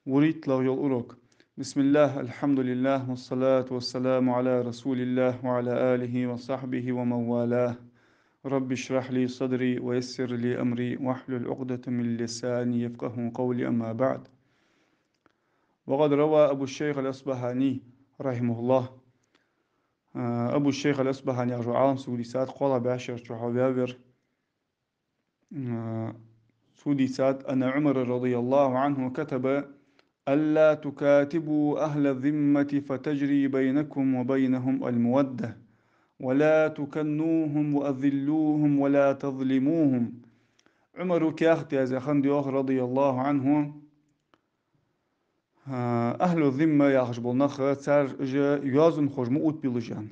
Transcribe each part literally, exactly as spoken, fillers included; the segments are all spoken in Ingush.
ВурийтталагӀа йола урок. بسم الله، الحمد لله، والصلاة والسلام على رسول الله وعلى آله وصحبه ومن والاه. رب اشرح لي صدري ويسر لي أمري واحلل عقدة من لساني يفقهوا قولي، أما بعد. وقد روى أبو الشيخ الأصبهاني رحمه الله. А, Абу Шейх аль-Асбахани яхаш вола Ӏалам, цо дийцад, кхоалагӀа бӀаьшера чу хьаваьвар. А, цо дийцад: أن عمر رضي الله عنه كتب: ألا تكاتبوا أهل الذمة فتجري بينكم وبينهم المودة، ولا تكنوهم وأذلوهم ولا تظلموهم. Ӏумара каьхат яздаь хиннад, йоах, رضي الله عنه, а, ахӀлу зимма яхаш бола нах, цар уж йоазонхой ма оттабелаш, аьнна.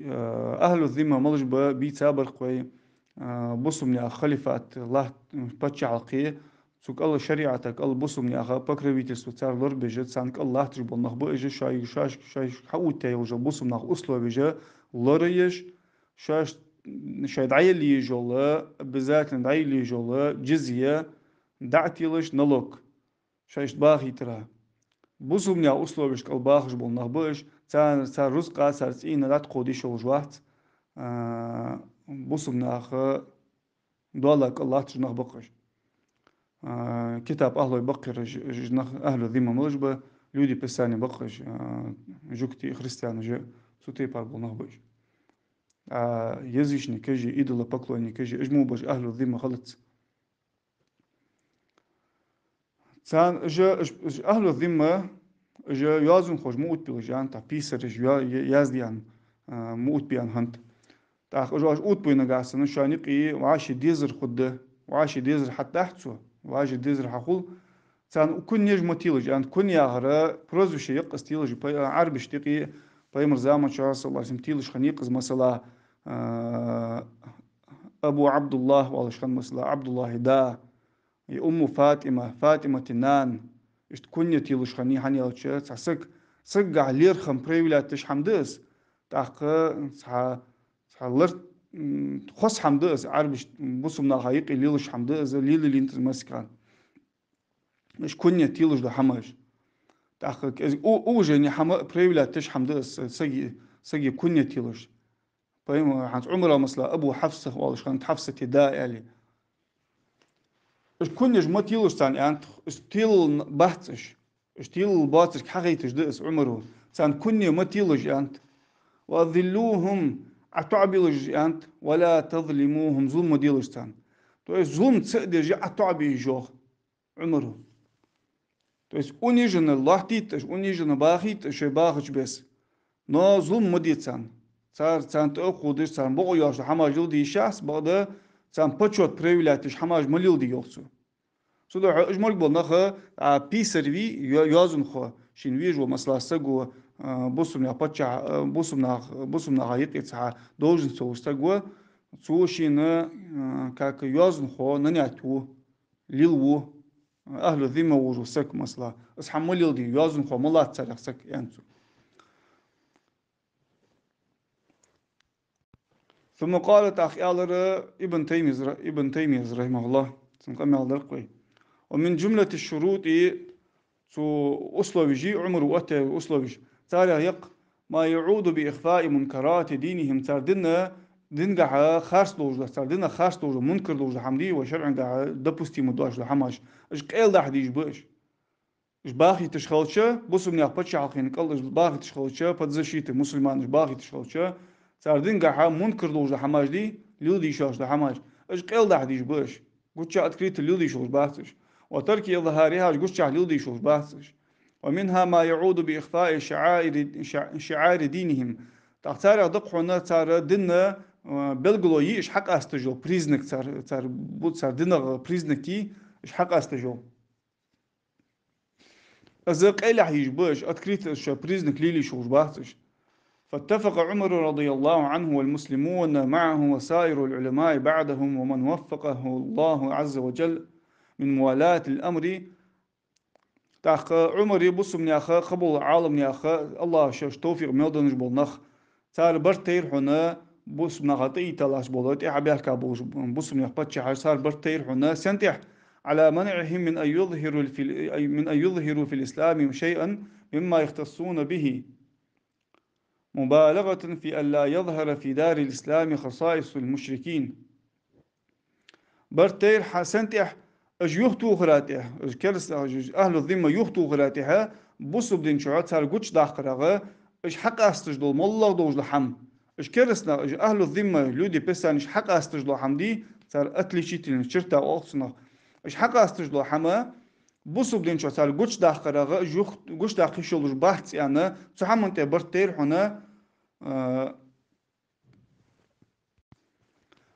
А, ахӀлу зимма малаш ба, бийца бар-кх вай, а, бусалба наьха халифат, латт-, паччахьалкхе, цу кӀал шариӀата кӀал бусалба наьха покровительство цар лорабеш, царна кӀал латташ бола нах ба уж, шоай, шоаш, шоаш хьаоттаяь йола бусалба наьха условеш лораеш, шоаш, шоай дӀаяла езаш йола, обязательно дӀаяла езаш йола джизья, дӀа а телаш, налог, шоаш бахийтара. Бусалба наьха условешка кӀал бахаш бола нах ба уж, цар, цар рузкъа, цар цӀийна дӀатӀакховда йиш йолаш вац, а, бусалба наьха доаллача кӀал латташ нах ба-кх уж. А, китаб ахӀлой ба-кх уж, уж нах, ахӀлу зимма малаш ба, люди Писания ба-кх уж, а, жугтий, христианаш, цу тайпара бола нах ба уж. А, язычникаш, идолопоклонникаш, уж мо ба уж ахӀлу зимма хилац. Царна уж, уж, уж ахӀлу зимма, уж йоазонхой ма оттабелаш, аьнна, тӀаккха писараш йо-, я-, яздаь, а, ма оттабе, аьнна, хиннад. ТӀаккха уж оаш оттабой нагахьа санна, шоана юкъе вӀаши дезар хургда, вӀаши дезар хьатӀадахьа цо, вӀаши дезар хьахул. Царна куньяш ма телаш, аьнна, кунья яхар прозвище я-кх из телаш, пай-, Ӏарбашта юкъе пайхамара заман чухь, صلى الله عليه وسلم, телаш хиннай-кх из, масала, а, Абу Ӏабдуллахь оалаш хиннад, масала, Ӏабдуллахьа да, е Умму ФатӀима, ФатӀимата нана, иштта кунья телаш хиннай, хӀана аьлча, цхьа саг, сагагахьа лерхӀам проявлять деш хӀама да из, тӀаккха цхьа, цхьа лар-, м, хоза хӀама да из, Ӏарбашта, бусалба наха юкъе лелаш хӀама да из, лелаеннад из массехк. Уж кунья телаш дола хӀамаш. ТӀаккха кӀезига у-, уважение хӀама проявлять деш хӀама да из, саги, саги кунья телаш. Пайхамара, хӀанз Ӏумара, масала, Абу Хьафса оалаш хиннад, Хьафсата да аьле. Уж куньяш ма телаш царна, аьннад, уж телал бац уж. Уж телал боацилга хьахайташ да из Ӏумара. Царна кунья ма телаш, аьннад. وأذلوهم, ӀотоӀабелаш, аьннад, ولا تظلموهم, зулам ма делаш царна. То есть зулам ца а деш, ӀотоӀабе уж, йоах Ӏумара. То есть униженно латтийта уж, униженно бахийта уж шоай бахача беса. Но зулам ма де царна. Цар, царна тӀа а кхувдаш, царна бокъо йоацаш хӀамаш леладе йиш яц, бакъда царна почёт проявлять деш хӀамаш ма леладе, йоах цо. Цудухьа уж мо бола нах, а, писарь вий, йо-, йоазонхо, шийна везаш вола, масала, саго, а, бусалба наьха паччахь, а, бусалба нах, бусалба наха юкъе цхьа должность йолаш саг ва, цо шийна, а, как йоазонхо нанять ву, лелаву, ахӀлу зимма волаш вола саг, масала. Из хӀама ма леладе, йоазонхо ма латт царех саг, аьннад цо. ثم قال, тӀаккха аьлар Ибн Таймияс, Ибн Таймияс, رحمه الله, цун къамаьл дар-кх вай. ومن جملة الشروط, цу условеш, Ӏумара оттаяь условеш, царех я-кх, ما يعود بإخفاء منكرات دينهم, цар дина, дингахьа харц долаш дола, цар динах харц долаш дола, мункар долаш дола хӀама дий, вай шарӀангахьа допустимо доацаш дола хӀамаш, уж къайладахьа дезаш ба уж. Уж бахийташ хилча, бусалба наьха паччахьалкхен кӀал уж бахийташ хилча, под защитой мусульман уж бахийташ хилча, цар дингахьа мункар долаш дола хӀамаш дий, леладе йиш йолаш дола хӀамаш, уж къайладахьа дезаш ба уж. Гуччахьа, открыто леладе йиш йолаш бац уж. وترك إظهارها, уж гуччахьа леладе йиш йолаш бац уж. ومنها ما يعود بإخفاء شعائر, شع-, شعائر دينهم. ТӀаккха царех да-кх хьона цар дина, а, белгало йий уж хьакъасташ йола, признак цар, цар, бу-, цар динах признак йий уж хьакъасташ йола. Из къайлахьа езаш ба уж, открыто уж шоай признак лелае йиш йолаш бац уж. فاتفق عمر رضي الله عنه والمسلمون معه وسائر العلماء بعدهم ومن وفقه الله عز وجل من ولاة الأمر. ТӀаккха Ӏумара, бусалба наьха, кхыбола Ӏаламнаьха, АллахӀа шоашта товфикъ мел денна бола нах, цар барт тайра хьона, бусалба наха тӀаийтталаш бола, тӀехьа баьхка болаш бусалба наьха паччахьаш, цар барт тайра хьона, сен тӀехьа? على منعهم من أن يظهروا في ال-، من أن يظهروا في الإسلام شيئا مما يختصون به، مبالغة في أن لا يظهر في دار الإسلام خصائص المشركين. Барт тайра хьа сен тӀехь, уж юхатохара тӀехь, уж кераста, уж ахьлу зимма юхатохара тӀехь, бусалба дина чухь цар гучадаккхарах, уж хьакъасташ дола, моллагӀа долаш дола хӀама. Уж кераста, уж ахьлу зимма, люди Писания, уж хьакъасташ дола хӀама дий, цар отличительная черта оал цунах. Уж хьакъасташ дола хӀама, бусалба дина чухь цар гучадаккхарах, уж юх-, гучадаккха йиш йолаш бац аьнна, цу хӀаман тӀа барт тайра хьона, а,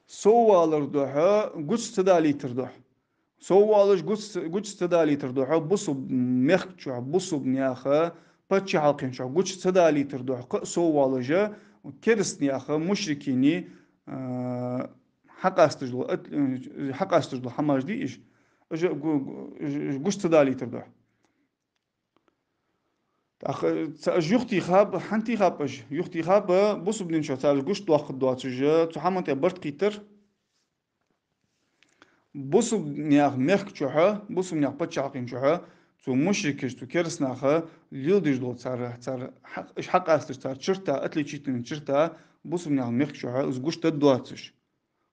соввалар духьа, гуча ца далийтар духьа. Соввалаш гуча, гуча ца далийтар духьа, бусалба мехка чухь, бусалба наьха паччахьалкхен чухь гуча ца далийтар духьа, кхы а соввалаш, кераста наьха, мушрикий, а, хьакъасташ дола, ат-, хьакъасташ дола хӀамаш дий уж, уж гу-, гу-, уж, уж гуча ца далийтар духьа. ТӀаккха ца-, уж юхатехаб, хӀана техаб уж? Юхатехаб, бусалба дина чухь цар гучадоаккхаргдоацаш, цу хӀаман тӀа барт кхийтар. Бусалба наьха мехка чухь, бусалба наьха паччахьалкхен чухь, цу мушрикаша, цу кераста наха леладеш дола цар, цар хьакъ-, уж хьакъасташ, цар черта, отличительная черта, бусалба наьха мехка чухь из гучадаргдоацаш.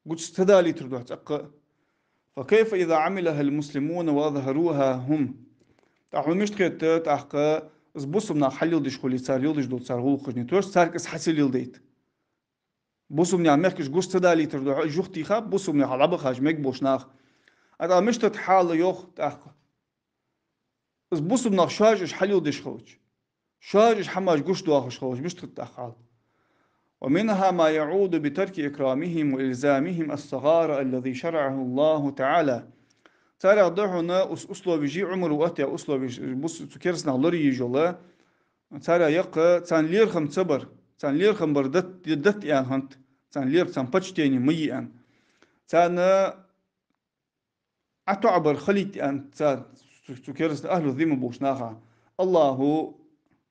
Гуча ца далийтар духьа цӀаккха. فكيف إذا عملها المسلمون وأظهروها هم؟ ТӀаккха хьона мишта хет, тӀаккха из бусалба наха хьалеладеш хуле, цар леладеш дола цар гӀулакхаш, не то что царга из хьа ца леладайта. Бусалба наьха мехка уж гуча ца далийтар духьа, уж юхатехаб, бусалба наьха хьалабахача мегаш болча наха. А тӀаккха мишта да хьал, йоах, тӀаккха? Из бусалба нах шоаш уж хьалеладеш хилча, шоаш уж хӀамаш гучадоахаш хилча, мишта хет тӀаккха хьал? ومنها ما يعود بترك إكرامهم وإلزامهم الصغار الذي شرعه الله تعالى. Царех да хьона ус-, условеш, Ӏумара оттаяь условеш, бус-, цу кераста наха лораеш йола, царех я-кх царна лерхӀам ца бар, царна лерхӀам бар дат-, датта аьнна хӀанз, царна лерхӀам, царна почтение ма е аьнна. Царна ӀотоӀабар хилийта аьнна цар, цу, цу кераста ахьлу зимма болча наха. АллахӀа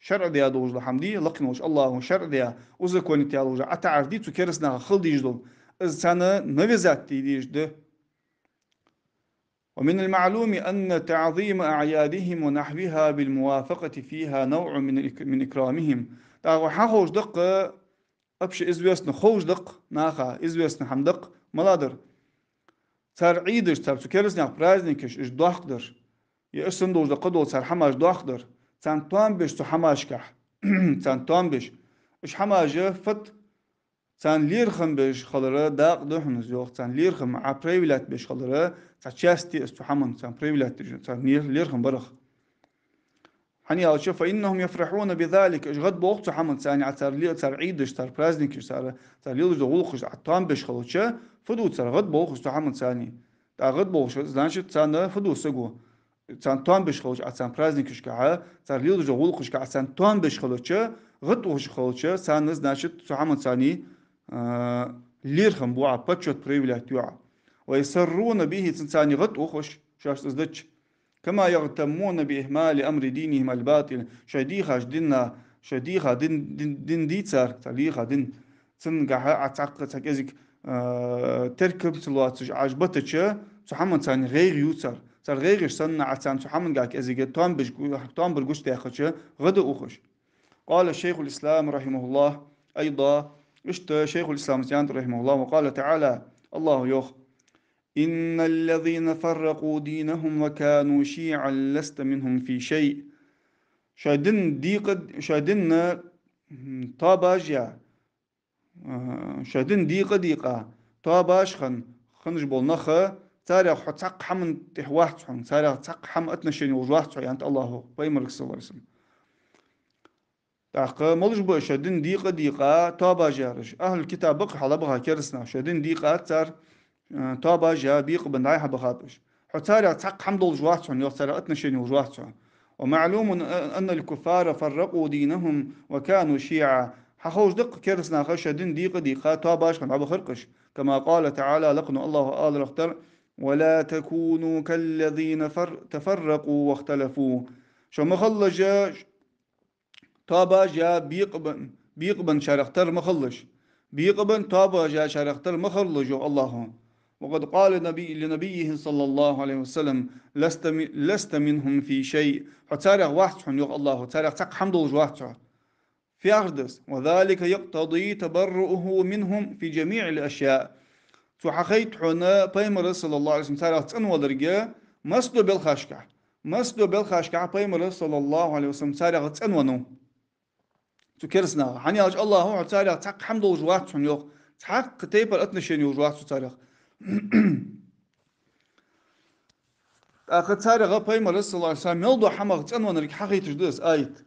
шарӀ даь долаш дола хӀама дий, лакхе волча АллахӀа шарӀ даь, узаконить даь долаш, ӀотаӀар дий цу кераста наха хила дезаш дола, из царна навязать де дезаш да. ومن المعلوم أن تعظيم أعيادهم ونحوها بالموافقة فيها نوع من الإك-، من إكرامهم. ТӀаккха хьаховш да-кх, общеизвестно ховш да-кх наха, известно хӀама да-кх, маладар. Цар Ӏийдаш, цар цу кераста наьха праздникаш, уж дохкадар. Е уж санна долаш да-кх дола цар хӀамаш дохкадар. Царна тоам беш цу хӀамашкахь. Царна тоам беш. Уж хӀамаш фат царна лерхӀам беш хилара дакъа да хьона из, йоах, царна лерхӀам Ӏопроявлять беш хилара, цхьа часть я из цу хӀаман, царна проявлять деш, царна лер-, лерхӀам барах. ХӀана аьлча, فإنهم يفرحون بذلك, уж гӀадболх цу хӀаман царна, цар ле-, цар Ӏийдаш, цар праздникаш, цар, цар леладеш дола гӀулакхаш Ӏа тоам беш хилча, фу ду цар, гӀадболх уж цу хӀаман царна. ТӀаккха гӀадболхаш, значит, царна фу ду саго? Царна тоам беш хилча Ӏа царна праздникашкахь, цар леладеш дола гӀулакхашкахь Ӏа царна тоам беш хилча, гӀадухаш хилча, царна, значит, цу хӀаман царна, а, лерхӀам бу Ӏа, почёт проявлять ю Ӏа. ويسرون به, цун царна гӀадухаш, шоашта из дича. كما يغتمون بإهمال أمر دينهم الباطل. Шоай дийхача дина, шоай дийха дин, дин, дин дий цар, цар дийха дин. Цунгахьа Ӏа цхьаккха цхьа кӀезига, а, теркам ца лоацаш Ӏа уж батача, цу хӀаман царна гӀайгӀа ю цар. Цар гӀайгӀа еш санна Ӏа царна цу хӀамангахьа кӀезига тоам беш гу-, тоам бар гучадаьккхача, гӀадух уж. قال شيخ الإسلام رحمه الله أيضا, иштта Шайхул-Ислам аьннад, رحمه الله, وقال تعالى, АллахӀа йоах: إن الذين فرقوا دينهم وكانوا شيعا لست منهم في شيء. Шоай дин дийкъа, шоай дин, м, тоабаш яь, а, шоай дин дийкъа-дийкъа, тоабаш хинна, хиннаш бола нах, царех хьо цхьаккха хӀаман тӀехь вац хьона, царех цхьаккха хӀама отношени йолаш вац хьо, аьннад АллахӀа Пайхамарга, صلى الله عليه وسلم. ТӀаккха малаш ба уж шоай дин дийкъа-дийкъа тоабаш яраш? Ахьлул-китаб ба-кх хьалха баха кераста нах, шоай дин дийкъа яц цар, а, тоабаш яь, бекъабенна дӀай-хьа бахаб уж. Хьо царех цхьаккха хӀама долаш вац хьона, йоах, царех отношени йолаш вац хьо. ومعلوم أن الكفار فرقوا دينهم وكانوا شيعا. Хьаховш да-кх кераста наха шоай дин дийкъа-дийкъа тоабаш хинна дӀабахар-кх уж. كما قال تعالى, лакхе вола АллахӀа аьлар-кх тӀаккха: ولا تكونوا كالذين فر-، تفرقوا واختلفوا. Шо ма хилалаш, тоабаш яь, бекъабе-, бекъабенначарех тара ма хилалаш. Бекъабенна, тоабаш яьчарех тара ма хилалаш, йоах АллахӀа. وقد قال نبي لنبيه صلى الله عليه وسلم: لست م-، لست منهم في شيء. Хьо царех вац хьона, йоах АллахӀа, царех цхьаккха хӀама долаш вац хьо. Фу яхар да из? وذلك يقتضي تبرؤه منهم في جميع الأشياء. Цо хьахайт хьона пайхамара, صلى الله عليه وسلم, царех цӀенваларга массадолча белхашкахь. Массадолча белхашкахь пайхамара, صلى الله عليه وسلم, царех цӀенвеннав. Цу керастанаха. ХӀана аьлча АллахӀа хьо царех цхьаккха хӀама долаш вац хьона, йоах. Цхьаккха тайпара отношени йолаш вац хьо царех. ТӀаккха царех пайхамара, صلى الله عليه وسلم, мел долча хӀамах цӀенвеннарга хьахайташ да из аят.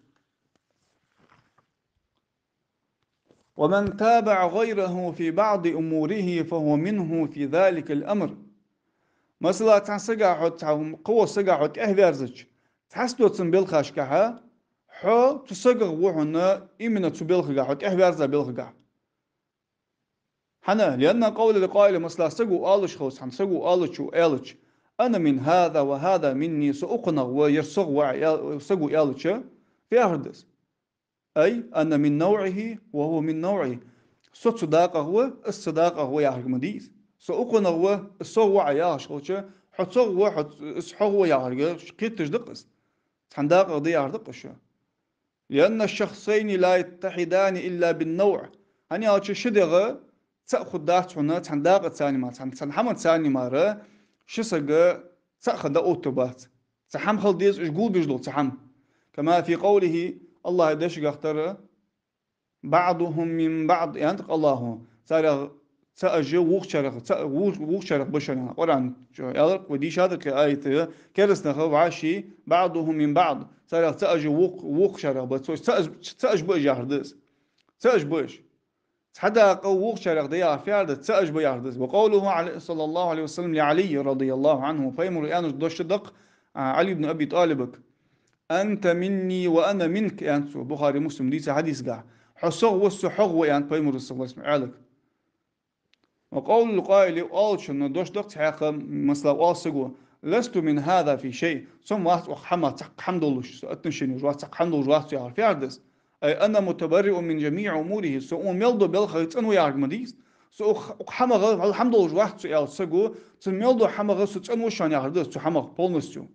ومن تابع غيره في بعض أموره فهو منه في ذلك الأمر. Масала, цхьан сага хьо, цхьан кхыча сага хьо тӀехьаваьрзача, цхьацца дола цун белхашкахьа, хьо цу сагах ва хьона, именно цу белхагахь, хьо тӀехьаваьрза белхагахь. ХӀана? لأن قول القائل, масала, саго оалаш хилча, цхьан саго оалачо аьлча: أنا من هذا وهذا مني, со укхунах ва, ер сох ва, аьл-, саго аьлча, фу яхар да из? أي أنا من نوعه وهو من نوعي. Со цу дакъах ва, из цу дакъах ва яхилга ма дий из. Со укхунах ва, из сох ва яхаш хилча, хьо цох ва, хьо ц-, из хьох ва яхилга кхеташ да-кх из. Цхьан дакъах да яхар да-кх из шо. لأن الشخصين لا يتحدان إلا بالنوع. ХӀана аьлча ши дегӀ цаӀ хургдац хьона цхьан дакъа цани мара, цхьан, цхьан хӀама цани мара, ши саг цаӀ хинна дӀаоттаргбац. Цхьа хӀама хила деза уж гулбеш дола цхьа хӀама. كما في قوله, АллахӀа дешагахь тара: بعضهم من بعض, аьннад-кх АллахӀа. Царех цаӀаш вокхарех, цаӀ-, вокх-, вокхарех ба шоана, аьнна. Къуръан чу аьлар-кх, вай дийшад-кх из аят, керастанаха вӀаши, بعضهم من بعض. Царех цаӀаш вокх-, вокхарех ба. Цо цаӀаш, цаӀаш ба уж яхар да из. ЦаӀаш ба уж. Цхьа дакъа вокхарех да яхар фу яхар да? ЦаӀаш ба яхар да из. وقوله عليه، صلى الله عليه وسلم لعلي رضي الله عنه, пайхамара аьннача дош да-кх, а, Ӏали ибн Аби ТӀалибага: أنت مني وأنا منك, аьннад цо, Бухари, Муслима дийцача хьадисагахь. Хьо сох ва, со хьох ва, аьннад пайхамара, صلى الله عليه وسلم, Ӏалига. وقول القائل, оалачун дош да-кх цхьаькха, масала, оал саго: لست من هذا في شيء. Со-м вац укх хӀамах цхьаккха хӀама долаш, со отношени йолаш вац, цхьаккха хӀама долаш вац со яхар фу яхар да из? أي أنا متبرئ من جميع أموره. Со укх мел долча белхах цӀенва яхилга ма дий из. Со укх, укх хӀамах хӀама долаш вац со аьлча саго, цу мел долча хӀамах со цӀенва шоана яхар да из, цу хӀамах полностью.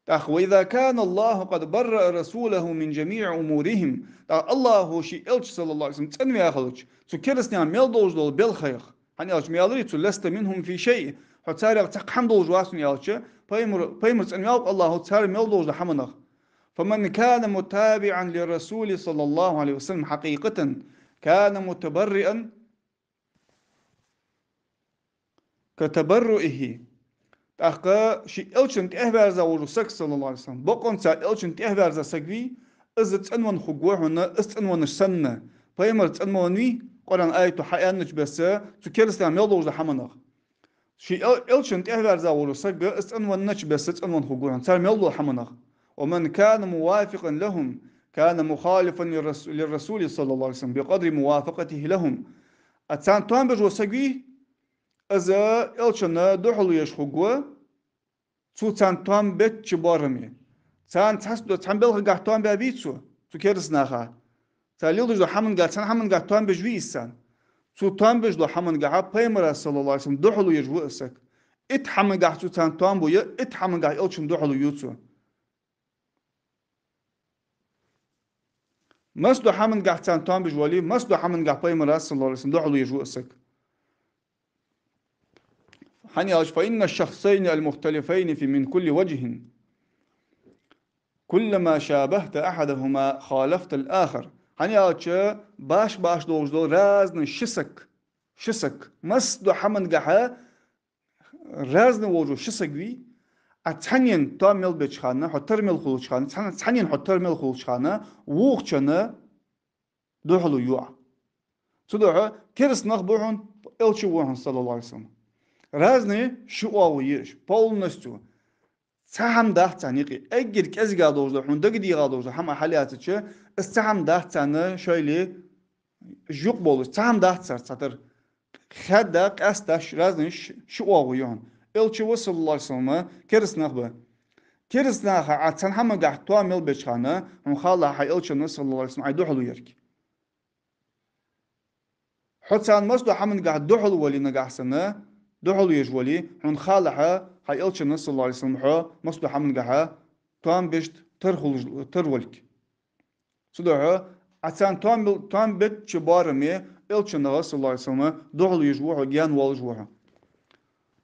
ТӀаккха: وإذا كان الله قد برأ رسوله من جميع أمورهم. ТӀаккха АллахӀа ший элча, صلى الله عليه وسلم, цӀенваь хилча цу керастанех мел долаш долча белхех, хӀана аьлча ма аьларий цо: لست منهم في شيء, хьо царех цхьаккха хӀама долаш вац хьона аьлча, пайхамар, пайхамар цӀенваьв-кх АллахӀа цар мел долаш долча хӀаманах. فمن كان متابعا للرسول صلى الله عليه وسلم حقيقة كان متبرئا كتبرئه. ТӀаккха ший элчанна тӀехьаваьрза вола саг, صلى الله عليه وسلم, бокъонца элчанна тӀехьаваьрза саг вий, из цӀенвенна хургва хьона, из цӀенвеннача санна. Пайхамар цӀенвеннавий, Къуръан аято хьааьннача бесса, цу керастанех мел долаш долча хӀаманах. Ший эл-, элчанна тӀехьаваьрза вола саг из цӀенвеннача бесса цӀенвенна хургва хьона, цар мел долча хӀаманах. ومن كان موافقا لهم كان مخالفا للرس-، للرسول صلى الله عليه وسلم بقدر موافقته لهم. А царна тоам беш вола саг вий, из элчанна духьале еш хургва, цо царна тоам беча боараме. Царна цхьацца до-, цхьан белхагахь тоам баь вий цо, цу керастанаха? Цар леладеш долча хӀамангахь, цхьан хӀамангахь тоам беш вий из царна? Цо тоам беш долча хӀамангахьа пайхамара, صلى الله عليه وسلم, духьале еш ва из саг. Итт хӀамангахь цо царна тоам бу, е итт хӀамангахь элчанна духьале ю цо. Масса долча хӀамангахь царна тоам беш вале, масса долча хӀамангахь пайхамара, صلى الله عليه وسلم, духьале еш ва из саг. ХӀана аьлча: فإن الشخصين المختلفين في من كل وجه كلما شابهت أحدهما خالفت الآخر. ХӀана аьлча башха-башха долаш дола разный ши саг, ши саг, масса долча хӀамангахьа разный волаш вола ши саг вий, Ӏа цхьаннена тоам мел беча хана, хьо тара мел хулача хана, цхьан-, цхьаннена хьо тара мел хулача хана, вокханна духьале ю Ӏа. Цудухьа кераста нах ба хьона, элча ва хьона, صلى الله عليه وسلم. Разный ши оагӀув я уж, полностью. Цхьа хӀама дац царна юкъе. Эггара кӀезига долаш дола, хьона дагадеха долаш дола хӀама хьалаьцача, из цхьа хӀама дац царна шоайла юкъе болаш, цхьа хӀама дац цар цхьатарра. Хаьдда, къаьстта, разный ши, ши оагӀув я хьона. Элча ва, صلى الله عليه وسلم, кераста нах ба. Кераста наха Ӏа цхьан хӀамангахь тоам мел беча хана, хьона хала хьа элчанна, صلى الله عليه وسلم, Ӏа духьале ерг. Хьо царна массадолча хӀамангахьа духьал вале нагахьа санна, духьал веш вале, хьона халахь, хьай Элчанна, саллаллахӀу Ӏалайхи ва саллам, хьо массадолча хӀамангахьа тоам беш тара хулаш, тара волга. Цудухьа Ӏа царна тоам бел-, тоам беча боараме Элчанагара, саллаллахӀу Ӏалайхи ва саллам, духьал веш ва хьо, гаьна воалаш ва хьо.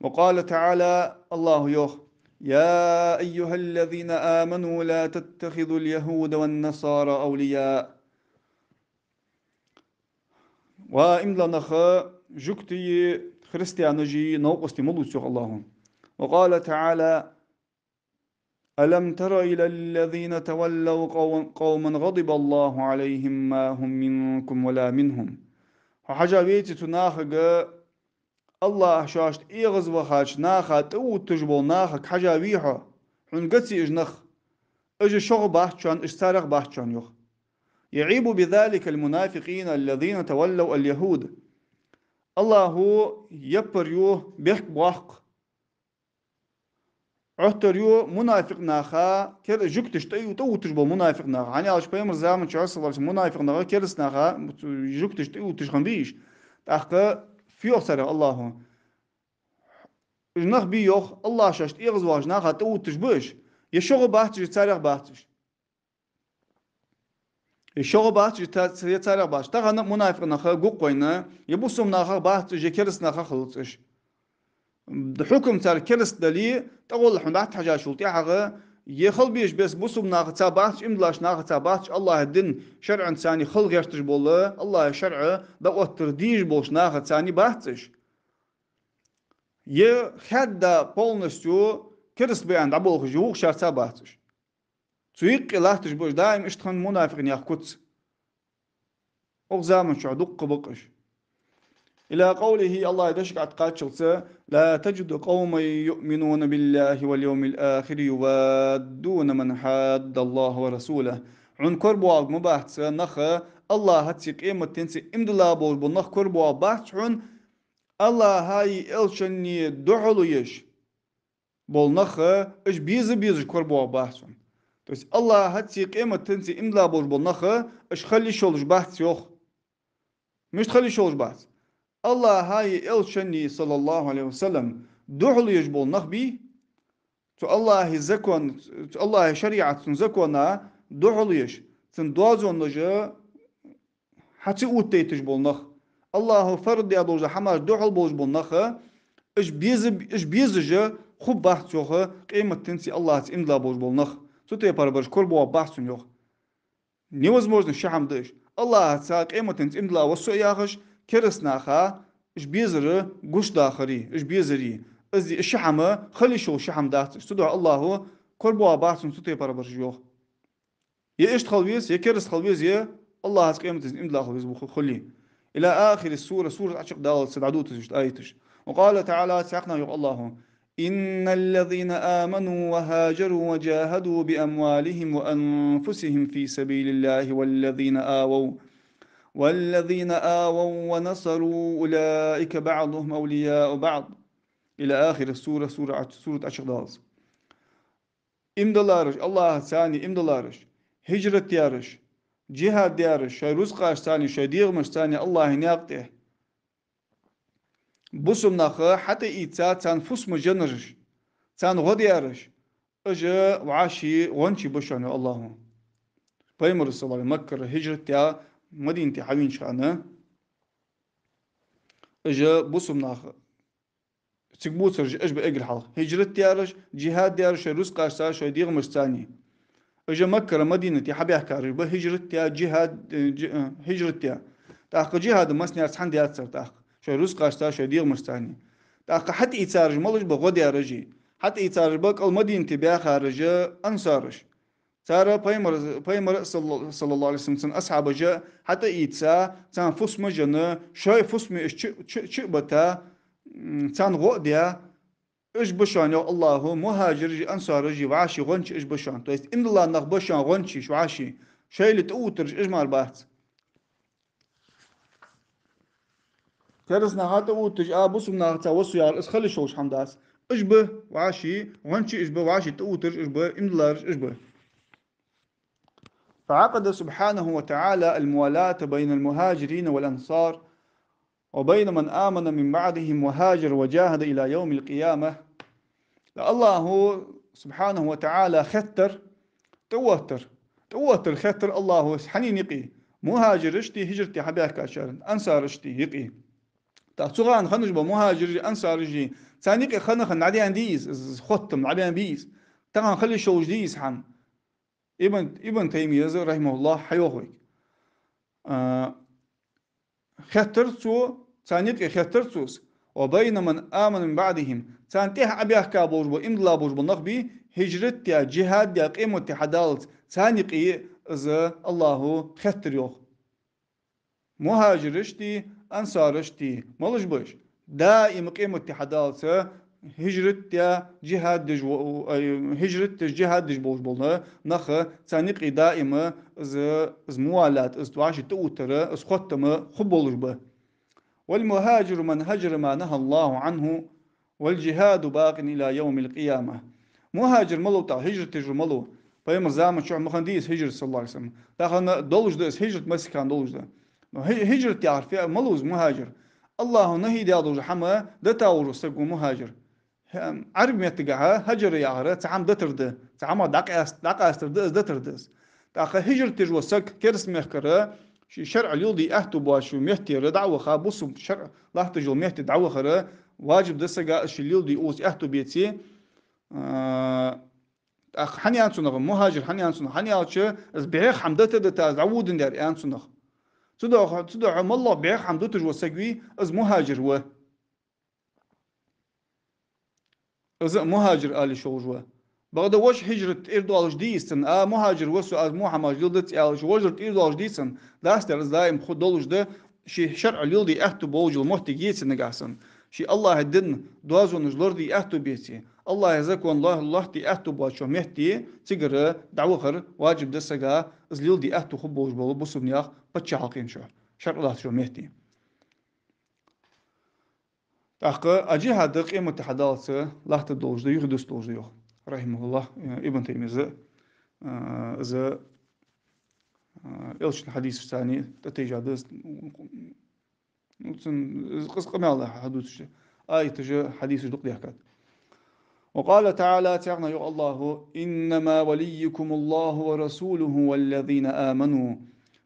وقال تعالى, АллахӀа йоах: يا أيها الذين آمنوا لا تتخذوا اليهود والنصارى أولياء. Ва иман дилла нах, жугтий, христианаши новкъостий ма лувца, йоах АллахӀа. وقال تعالى: ألم تر إلى الذين تولوا قو-، قوما غضب الله عليهم ما هم منكم ولا منهم. Хьо хьажа веций цу нахага, АллахӀ шоашта эгӀазвахача наха тӀаувтташ бола нахага хьажа вий хьо? Хьона гаций уж нах? Уж шух бац шоана, уж царех бац шоана, йоах. يعيب بذلك المنافقين الذين تولوا اليهود. АллахӀа яппар ю, бехк боаккх, Ӏоттар ю мунафикъ наха, кер-, жугташта тӀа-, тӀаувтташ бола мунафикъ наха. ХӀана аьлча пайхамара заман чухь, саллаллахӀу Ӏалайхи ва саллам, мунафикъ нах кераста наха жугташта тӀаувтташ хиннабий уж? ТӀаккха фу йоах царех АллахӀа? Уж нах бий, йоах, АллахӀ шоашта эгӀазвахача наха тӀаувтташ ба уж? Е шух бац уж, е царех бац уж? Е шух бац уж, е ца-, е царех бац уж. Тахан мунафикъ нах гуккъойна, е бусалба нахах бац уж, е кераста нахах хилац уж. Хьукам цар кераста дале, тӀагӀолла хьона дӀатӀахьежачул тӀехьагӀа, е хила безаш беса бусалба нахаца бац уж, иман диллача нахаца бац уж, АллахӀа дин шарӀаца хила гӀерташ бола, АллахӀа шарӀа дӀаоттар дезаш болча нахаца бац уж. Е хаьдда полностью кераста ба аьнна дӀаболхаш, е вокхарца бац уж. Цу юкъе латташ ба уж, даим иштта хинна мунафикъ наьха куц. Укх заман чухь дуккха ба-кх уж. إلى قوله, АллахӀа дешага тӀакхаччалца: لا تجد قوما يؤمنون بالله واليوم الآخر يوادون من حاد الله ورسوله. Хьона корабоагӀарг ма бац нах, АллахӀацеи къематденцеи иман дилла болаш бола нах корабоагӀаргбац хьона, АллахӀаи Элчаннеи духьале еш бола нах, уж беза-безаш корабоагӀаргбац хьона. То есть АллахӀацеи къематденцеи иман дилла болаш бола нах, уж хила йиш йолаш бац, йоах. Мишта хила йиш йолаш бац? АллахӀаи Элчаннеи, саллаллахӀу Ӏалайхи ва саллам, духьале еш бола нах бий, цу АллахӀа закон, цу АллахӀа шариӀат, цун закона духьале еш, цун доазонаш хьа ца оттадайташ бола нах, АллахӀа фарз даь долча хӀамашта духьал болаш бола нах, уж беза, уж безаш хургбац, йоах, къематденцеи АллахӀацеи иман дилла болаш бола нах. Цу тайпара бараш корабоагӀаргбац хьона, йоах. Невозможно ши хӀама да уж. АллахӀаца, къематденца иман дилла ва со яхаш, кераста наха уж безар гучадахари, уж безари, из ши хӀама хила йиш йола ши хӀама дац уж. Цудухьа АллахӀа корабоагӀаргбац хьона цу тайпара бараш, йоах. Е иштта хила веза, е кераста хила веза, е АллахӀаца, къематденца иман дилла хила веза ва ху-, хуле. إلى آخر السورة, сурат Ӏочакхдаллалца дӀадувц уж, иштта аяташ. وقال تعالى, цхьаькханахьа йоах АллахӀа: إن الذين آمنوا وهاجروا وجاهدوا بأموالهم وأنفسهم في سبيل الله والذين آووا، والذين آووا ونصروا أولئك بعضهم أولياء بعض. إلى آخر السورة, сурат Ӏоч-, сурат Ӏочакхдаллалца. Иман диллараш, АллахӀаца иман диллараш, хӀижрат даьраш, джихӀад даьраш, шоай рузкъашца, шоай дегӀамашца АллахӀа наькъа тӀа. Бусалба нах хьатӀаийца царна фусамаш еннараш, царна гӀо даьраш, уж вӀаший гӀончий ба шоана, йоах АллахӀа. Пайхамар, саллаллахӀу Ӏалайхи ва саллам, Маккара хӀижрат даь, Мадинате хьавенача хана, уж бусалба нах цига бувцараш уж ба эггара хьалха. ХӀижрат даьраш, джихӀад даьраш шоай рузкъашца, шоай дегӀамашца. Уж Маккара Мадинате хьабаьхкараш ба хӀижрат даь, джихӀад, э, джи-, э, хӀижрат даь. ТӀаккха джихӀад массанеца цхьана даьд цар тӀаккха, шоай рузкъашца, шоай дегӀамашца. ТӀаккха хьатӀаийцараш малаш ба, гӀо даьраш? ХьатӀаийцараш ба кӀал Мадинате баьхараш, ансараш. Цар пайхамар, пайхамар салла-, саллаллахӀу Ӏалайхи ва саллам, цун асхьабаш хьатӀаийца, царна фусамаш енна, шоай фусамаш чу, чу, чу а бита, м, царна гӀо а даь, уж ба шоана, йоах АллахӀа, мухӀажираши ансараши вӀаший гӀончий уж ба шоана. То есть иман дилла нах ба шоана гӀончий, вӀаший. Шоайла тӀаувттараш уж мара бац. Кераста наха тӀаувтташ, а, бусалба нахаца ва со яхар, из хила йиш йолаш хӀама дац. Уж ба вӀаший гӀончий, уж ба вӀаший тӀаувттараш, уж ба иман диллараш, уж ба. فعقد سبحانه وتعالى الموالاة بين المهاجرين والأنصار. وبين من آمن من بعدهم وهاجر وجاهد إلى يوم القيامة. АллахӀо, субхьанаху ва таӀала, хеттар, тӀаоттар, тӀаоттар хеттар АллахӀо хьанна юкъе? МухӀажираштеи хӀижрат де хьабаьхкачарна, ансараштеи юкъе. ТӀаккха цу хана хиннаш бола мухӀажираши ансараши, царна юкъе хинна-хинна дӀадаьннадий из, из хоттам дӀабаьннабий из? Тахан хила йиш йолаш дий из хӀама? Ибн, Ибн Таймияс, рахьимахуллахӀ, хьайоах вайга. А, хеттар цо, царна юкъе хеттар цо из. وبين من آمن من بعدهم. Царна тӀехьа Ӏобаьхка болаш бола, иман дилла болаш бола нах бий, хӀижрат даь, джихӀад даь, къематди хьадаллалца, царна юкъе из АллахӀо хеттар, йоах. МухӀажираштеи ансараштеи, малаш ба уж? Даим къематди хьадаллалца хӀижрат даь, джихӀад деш во-, ай, хӀижрат деш, джихӀад деш болаш бола нах, царна юкъе даим из, из мувалат, из вӀаши тӀаоттар, из хоттам хургболаш ба. والمهاجر من هجر ما نهى الله عنه والجهاد باق إلى يوم القيامة. МухӀажир малув тӀаккха, хӀижрат деш вар малув? Пайхамара заман чухь ма хиннадий из хӀижрат, саллаллахӀу Ӏалайхи ва саллам. Тахан долаш да из хӀижрат, массехк долаш да. Но хӀи-, хӀижрат яхар фу малув из мухӀажир? АллахӀо нахьи даь долаш дола хӀама дита волаш вола саг ва мухӀажир. Хьа-, Ӏарбий меттагахьа хӀажара яхар цхьа хӀама дитар да, цхьа хӀамах дӀакъаст-, дӀакъастар да из, дитар да из. ТӀаккха хӀижрат деш вола саг кераста мехкара ший шарӀо леладе аьттув боацача меттера дӀа а ваха, бусалба шарӀо латташ йолча метте дӀавахар ваджиб да сага, из ше леладе укхаза аьттув беце. А, тӀаккха хӀана аьннад цунах мухӀажир, хӀана аьннад цунах? ХӀана аьлча, из бӀеха хӀама дита-дита из дӀавода дар, аьннад цунах. Цудухьа, цудухьа моллагӀа бӀеха хӀама дуташ вола саг вий, из мухӀажир ва. Из а мухӀажир ала йиш йолаш ва. Бакъда вож хӀижрат тӀера доалаш дий из цунна, а, мухӀажир ва со, аз во хӀамаш леладац аьлча, вожар тӀера доалаш дий цунна, дастар из даим ху долаш да, ший шарӀо леладе аьттув болаш йола моттиг еце нагахьа санна. Ший АллахӀа дина доазонаш лораде аьттув беце, АллахӀа закон ло-, лоаттаде аьттув боацача метте, цигара дӀавахар ваджиб да сага, из леладе аьттув хургболаш бола бусалба наьха паччахьалкхен чу, шарӀо латтача метте. ТӀаккха а джихӀад къематди хьадаллалца латтаргдолаш да, юхадусаргдолаш да, йоах, рахьимахуллахӀ, Ибн Таймияс, а, из, а, Элчан хьадисашца цхьана тӀатайжа да из, ну, цун, из къа-, къамаьл хьадувцаш, аяташ, хьадисаш дукха даьхкад. وقال تعالى, цхьаькханахьа йоах АллахӀо: إنما وليكم الله ورسوله والذين آمنوا.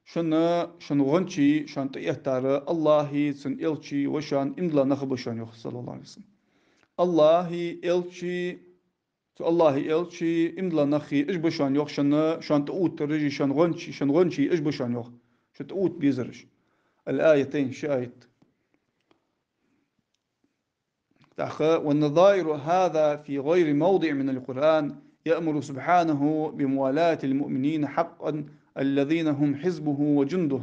Шун, шун гӀончий, шоана тӀаэттар АллахӀи, цун Элчеи ва шоана иман дилла нах ба шоана, йоах, саллаллахӀу Ӏалайхи ва саллам. АллахӀи, Элчеи, цу АллахӀи, Элчеи, иман дилла нахи, уж ба шоана, йоах, шоана, шоана тӀаоттараши, шоана гӀончий, шоана гӀончий уж ба шоана, йоах, шо тӀаотта безараш. الآيتين, ши аят. ТӀаккха: والنظائر هذا في غير موضع من القرآن يأمر سبحانه بموالاة المؤمنين حقا الذين هم حزبه وجنده.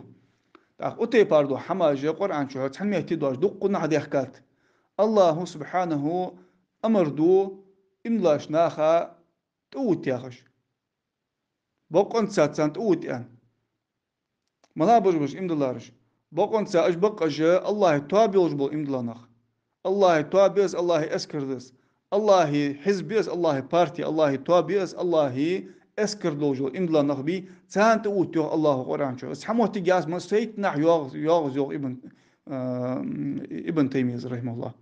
ТӀаккха укх тайпара дола хӀамаш Къуръан чу цхьан метте доацаш дуккха нах даьхкад. АллахӀо, субхьанахӀу, амар ду иман диллача наха тӀаотта яхаш. Бокъонца царна тӀаотта аьнна. Мала бараш ба уж иман диллараш? Бокъонца уж ба-кх уж АллахӀа тоаба йолаш бола иман дилла нах. АллахӀа тоаба я из, АллахӀа эскар да из. АллахӀа хьизб я из, АллахӀа парти, АллахӀа тоаба я из, АллахӀа эскар долаш йола иман дилла нах бий, царна тӀаотта, йоах АллахӀо Къуръан чу. Из цхьа моттиг яц, ма сайтанахьа йоагӀа, йоагӀа из, йоах Ибн, а, Ибн Таймияс, рахьимахуллахӀ.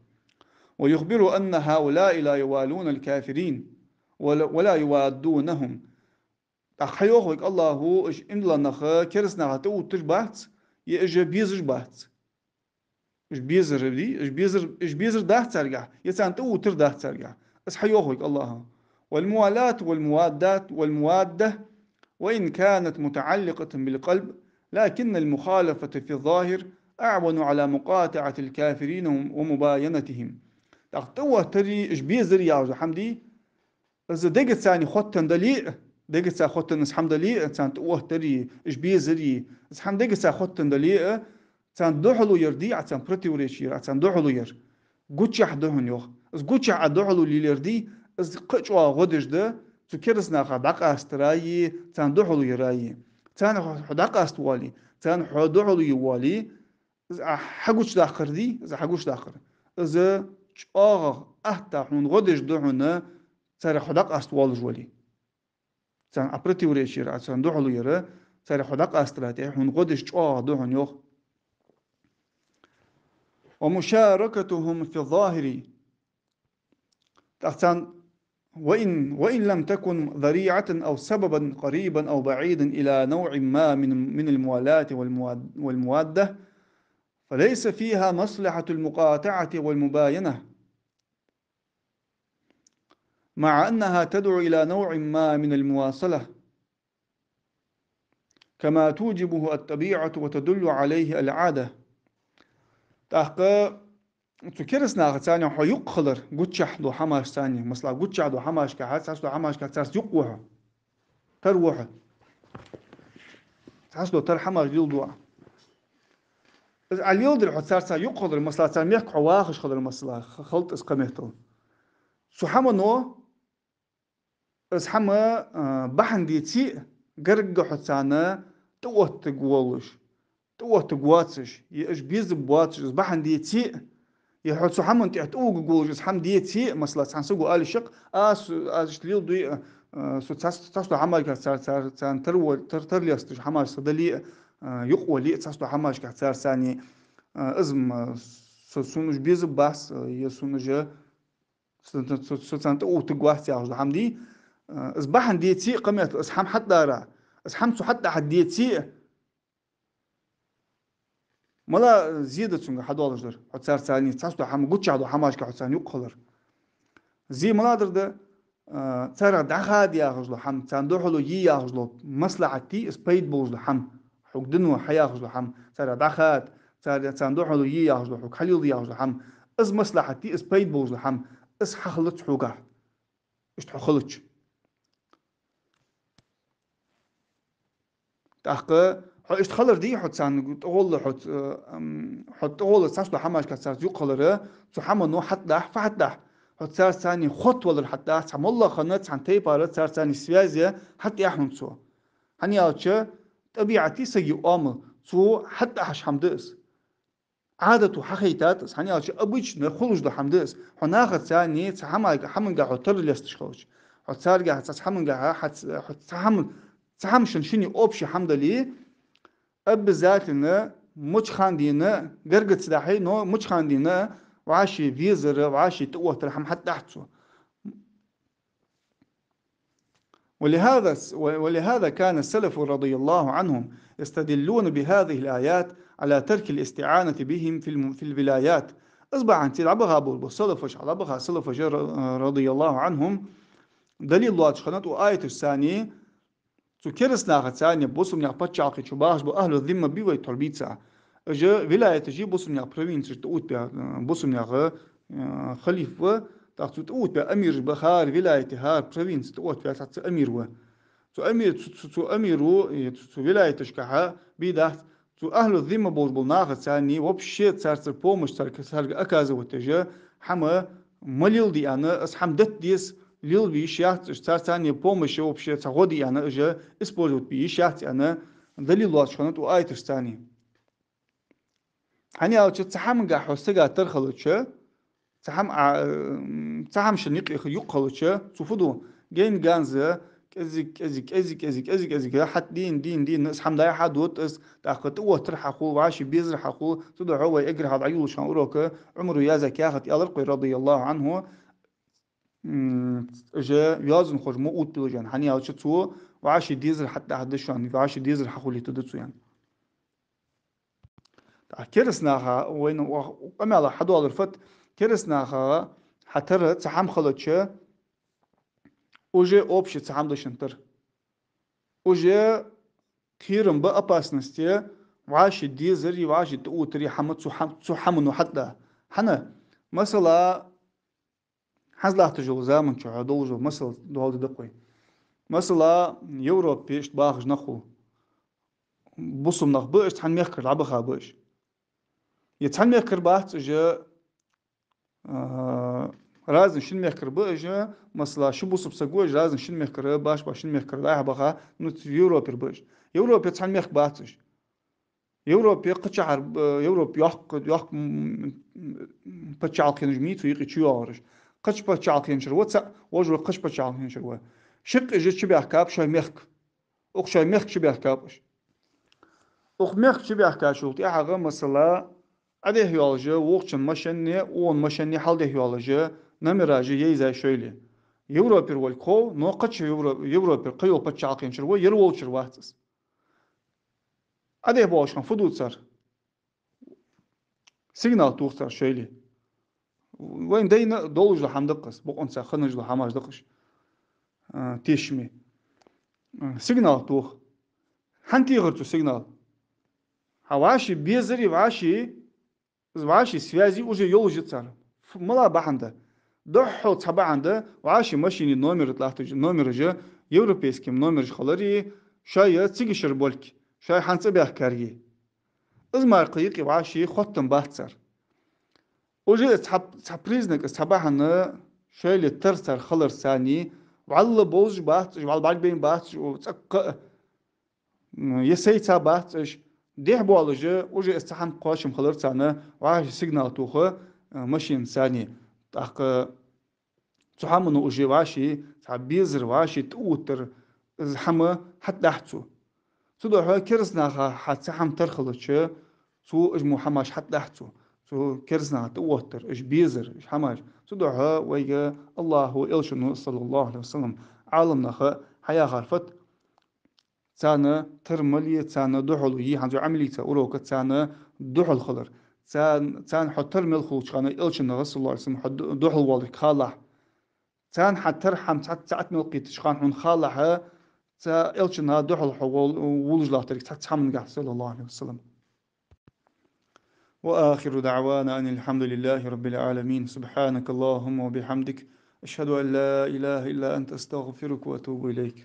ويخبر أن هؤلاء لا يوالون الكافرين ولا، ولا يوادونهم. ТӀаккха хьайоах вайга АллахӀо, уж иман дилла нах кераста наха тӀаотташ бац, е уж безаш бац. Уж безар дий, уж безар, уж безар дац царгахьа, е царна тӀаоттар дац царгахьа. Из хьайоах вайга АллахӀо. والموالاة والموادة والموادة وإن كانت متعلقة بالقلب، لكن المخالفة في الظاهر أعون على مقاطعة الكافرين ومباينتهم. ТӀаккха тӀаоттари, уж безари яхаш дола хӀама дий, из дегаца хоттаденна дале а, дегаца хоттаденна из хӀама дале а, царна тӀаоттари, уж безари, из хӀама дегаца хоттаденна дале а, царна духьале яр дий, а царна противоречи яр, а царна духьале яр. Гучахь да хьона, йоах. Из гучахь Ӏа духьале лелаяр дий, из кхы а чӀоагӀа гӀо деш да цу кераста наха дӀакъастараи, царна духьале яраи. Царна хьо, хьо дӀакъаста воале, царна хьо духьале е воале, из Ӏа хьагучадаккхар дий, из Ӏа хьагучадаккхар, из чӀоагӀа атта хьона гӀо деш да хьона, царех хьо дӀакъаста воалаш вале. Царна Ӏа противоречи яр, Ӏа царна духьале яр, царех хьо дӀакъастара тӀа хьона гӀо деш чӀоагӀа да хьона, йоах. ومشاركتهم في الظاهر. ТӀаккха царна, وإن، وإن لم تكن ذريعة أو سببا قريبا أو بعيدا إلى نوع ما من، من الموالاة والمواد-، والموادة، فليس فيها مصلحة المقاطعة والمباينة، مع أنها تدعو إلى نوع ما من المواصلة، كما توجبه الطبيعة وتدل عليه العادة. ТӀаккха цу кераста нахаца цхьана хьо юкъе хилар, гучахь дола хӀамаш царна, масала, гучахь дола хӀамашка хьа, цхьацца дола хӀамашка царца юкъе ва хьо. Тара ва хьо. Цхьацца дола тара хӀамаш леладу Ӏа. Из Ӏа леладер хьо царца юкъе хилар, масала, цар мехка хьо вахаш хилар, масала, х-, хилда из кхы меттел. Цу хӀамано из хӀама, а, бахьан деце а, гаргга хьо царна тӀаоттаргволаш, тӀаоттаргвоацаш, е уж безаргбоацаш, из бахьан деце а, е хьо цу хӀаман тӀа тӀавугаргволаш, из хӀама деце а, масала, цхьан саго ала йиш я-кх, а, со, аз иштта леладу, а, а, со цхьацца, цхьацца дола хӀамашка цар, цар, царна тара во-, тара, тара лесташ хӀамаш са дале а, а, юкъе вале а, цхьацца дола хӀамашка царца цхьана, а, из ма, со, сона уж безаргбац, а, е сона уж Со, со, со, со царна тӀаоттаргвац яхаш дола хӀама дий, а, из бахьан деце а, кхы меттел из хӀама хьатӀадара, из хӀама цу хьатӀадахьа деце а, мала зе да цунга хьадоалаш дар, хьо царца цхьана, цхьацца дола хӀама, гучахь дола хӀамашка хьо царна юкъе хилар. Зе мала дар да, а, царех дӀахада яхаш дола хӀама, царна духьала е яхаш дола маслахьат дий, из пайда болаш дола хӀама, хьога дина ва хьаяхаш дола хӀама, царех дӀахада, цар-, царна духьала е яхаш дола, хьога хьалеладе яхаш дола хӀама, из маслахьат дий, из пайда болаш дола хӀама, из хьахилац хьогахьа. Иштта хьо хилча. ТӀаккха хьо иштта хилар дий, хьо царна тӀагӀолла, хьо ц-, э, ам, хьо тӀагӀолла цхьацца дола хӀамашка царца юкъе хилар, цу хӀамано хьатӀадахь, фу хьатӀадахь, хьо царца цхьана хотта валар хьатӀадахь, цхьа моллагӀа хинна, цхьан тайпара царца цхьана связь хьатӀаэхь хьона цо. ХӀана аьлча, тӀабиӀат дий сага оамал, цо хьатӀадахьаш хӀама да из. Ӏадато хьахайтад из, хӀана аьлча обычно хулаш дола хӀама да из. Хьо нахаца цхьана цхьа хӀамага, хӀаманга хьо тара лесташ хилча. Хьо царгахьа цхьа хӀамангахьа, хьа ц-, хьо цхьа хӀама, цхьа хӀама шун шинне общий хӀама дале, обязательно мича хана дийна, гарга ца дахье, но мича хана дийна вӀаши везар, вӀаши тӀаоттар хӀама хьатӀадахь цо. ولهذا، ولهذا كان السلف رضي الله عنهم يستدلون بهذه الآيات على ترك الاستعانة بهم في الم-، في الولايات. Из бахьанца дӀабаха бола салафаш, дӀабаха салафаш, ра-, رضي الله عنهم, далил лоацаш хиннад укх аяташца цхьана, цу кераста нахаца цхьана, бусалба наьха паччахьалкхе чу бахаш бола ахӀлу зимма бий вай тхьовра бийца. Уж вилаяташ я, бусалба наьха провинцеш тӀаоттабаь, э, бусалба наьха, э, халиф ва, тӀаккха цу тӀаоттабаь амираш ба, хӀара вилаяте, хӀара провинце тӀаоттабаь цхьацца амир ва. Цу амир-, цу, цу, цу амиро, э, цу, цу вилаяташкахьа бий дац, цу ахӀлу зимма болаш болча нахаца цхьана вообще царцара помощь, царга, царга оказывать еш хӀама ма леладе аьнна, из хӀама датта деза, лелабе йиш яц, уж царца цхьана помощь вообще цхьа гӀо де аьнна, уж использовать бе йиш яц аьнна, далил лоацаш хиннад укх аяташца цхьана. ХӀана аьлча цхьа хӀамангахьа хьо сага тара хилча, цхьа хӀама, а, м, цхьа хӀама шун юкъе, юкъе хилча, цо фу ду? Гаьна-гаьнза, кӀезиг-кӀезиг, кӀезиг-кӀезиг, кӀезиг-кӀезига хьатӀадийна, дийна, дийна, из хӀама дӀа-хьа дода из, тӀаккха тӀаоттар хьахул, вӀаши безар хьахул, цудухьа вай эггара хьалха дӀайолалуш хинна урока Ӏумара яздаь каьхат аьлар-кх вай, رضي الله عنه, м, уж йоазонхоша ма оттабелаш аьнна, хӀана аьлча цо вӀаши дезар хьатӀадахьаргда шоана, вӀаши дезар хьахулийтаргда цо аьнна. ТӀаккха кераста наха, вайна ва-, къамаьл хьадоалар фуд, кераста наха хьатара цхьа хӀама хилча, уже общий цхьа хӀама да шун тара. Уже кхерам ба, опасность я, вӀаши дезари, вӀаши тӀаоттари хӀама цу хӀам-, цу хӀамано хьатӀада. ХӀана? Масала, хӀанз латташ йолча заман чухь долаш дола масал доаладергда-кх вай. Масала, Европе иштта бахаш нах хул. Бусалба нах ба уж, цхьан мехкара дӀабаха ба уж. Е цхьан мехкара бац уж, а, разный шин мехкара ба уж, масала, ши бусалба саг ва уж, разный шин мехкара, баш-баш шин мехкара дӀа-хьа баха, ну, ц-, Европера ба уж. Европе цхьан мехка бац уж. Европе кхычахьара, э, Европе йоккха, йоккха, м, м, паччахьалкхенаш ма йий цу юкъе чуйоагӀараш. Кхыча паччахьалкхенашкара ва цаӀ, вожаш ва кхыча паччахьалкхенашкара ва. Шаккхе уж чубаьхкаб шоай мехка. Укх шоай мехка чубаьхкаб уж. Укх мехка чубаьхкачул тӀехьагӀа, масала, Ӏодехьайоалаш я вокхачун машене, укхун машене хьалдехьайоалаш я, номераш я ейзай шоайла. Европера волга хов, но кхыча Евро-, Европера кхыйола паччахьалкхен чура ва, ер волчура вац из. Ӏодехьабоалаш хана фу ду цар? Сигнал тох цар шоайла. Вайна дайна долаш дола хӀама да-кх из, бокъонца хинна дола хӀамаш да-кх уж, а, тешаме. А, сигнал тох. ХӀана техар цо сигнал? Хьа вӀаший безари, вӀаший, из вӀаший связи уже йолаш я цар. Ф-, мала бахьан да? Духхьал цхьа бахьан да, вӀаший машенай номер латташ, номераш я, европейски номераш хилари, шоай цига шера болга, шоай хьа цӀабаьхкари. Из мара кхы юкъе вӀаший хоттам бац цар. Уже цхьа, цхьа признак, цхьа бахьан шоайла тара цар хиларца, вӀалла бовзаш бац уж, вӀалла бӀаргабайна бац уж, цӀаккха а, м, е сайца бац уж, дехьабоалаш я, уже цхьа хӀама кхоачам хиларца, вӀаший сигнал тоха, а, машенаца. ТӀаккха цу хӀамано уже вӀаший, цхьа безар, вӀаший тӀаоттар, из хӀама хьатӀадахь цо. Цудухьа кераста наха хьа цхьа хӀама тара хилча, цо уж мо хӀамаш хьатӀадахь цо. Цу кераста наха тӀаоттар, уж безар, уж хӀамаш. Цудухьа вайга АллахӀа, Элчано, саллаллахӀу Ӏалайхи ва саллам, Ӏаламнаха хьаяхар фуд? Царна тара мала е, царна духьала е, хӀанз Ӏамалца урока, царна духьала хилар. Царна, царна хьо тара мел хулача хана Элчанах, саллаллахӀу Ӏалайхи ва саллам, хьо ду-, духьала воалларга халахь. Царна хьа тара хӀама цхьацца цхьа атта мел кхийтача хана хьона халахь, цу Элчанах духьала хьо вол-, волаш латтарга цхьацца хӀамангахь, саллаллахӀу Ӏалайхи ва саллам. وآخر دعوانا أن الحمد لله رب العالمين. سبحانك اللهم وبحمدك. أشهد أن لا إله إلا أنت. أستغفرك وأتوب إليك.